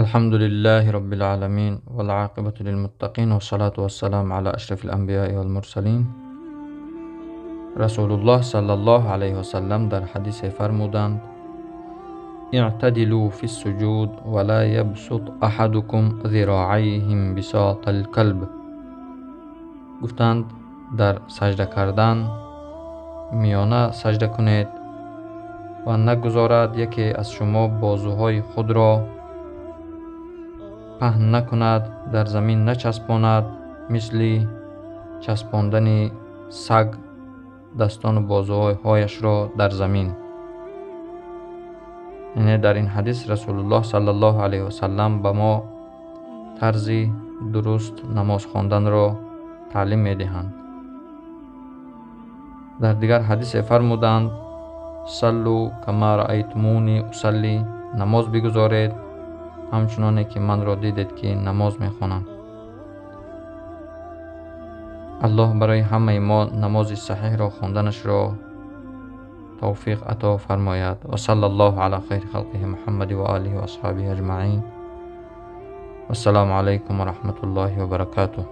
الحمد لله رب العالمين والعاقبة للمتقين والصلاة والسلام على أشرف الأنبياء والمرسلين. رسول الله صلى الله عليه وسلم در حدیث فرمودند: اعتدلوا في السجود ولا يبسط أحدكم ذراعيه انبساط الكلب. گفتند در سجده کردن میانه سجده کنید و نگذارد یکی از شما بازوهای خود را پهن نکند، در زمین نچسباند، مثل چسباندن سگ دستان و بازوهایش را در زمین. یعنی در این حدیث رسول الله صلی الله علیه و سلم به ما طرز درست نماز خواندن را تعلیم می‌دهند. در دیگر حدیث فرمودند: صلوا کما رأیتمونی اصلی، نماز بگذارید همچنانه که من را دیدید که نماز میخوانم. الله برای همه ما نماز صحیح را خواندنش را توفیق عطا فرماید. و صلی الله علی خیر خلقه محمد و آله و اصحابه اجمعین. والسلام علیکم و رحمت الله و برکاته.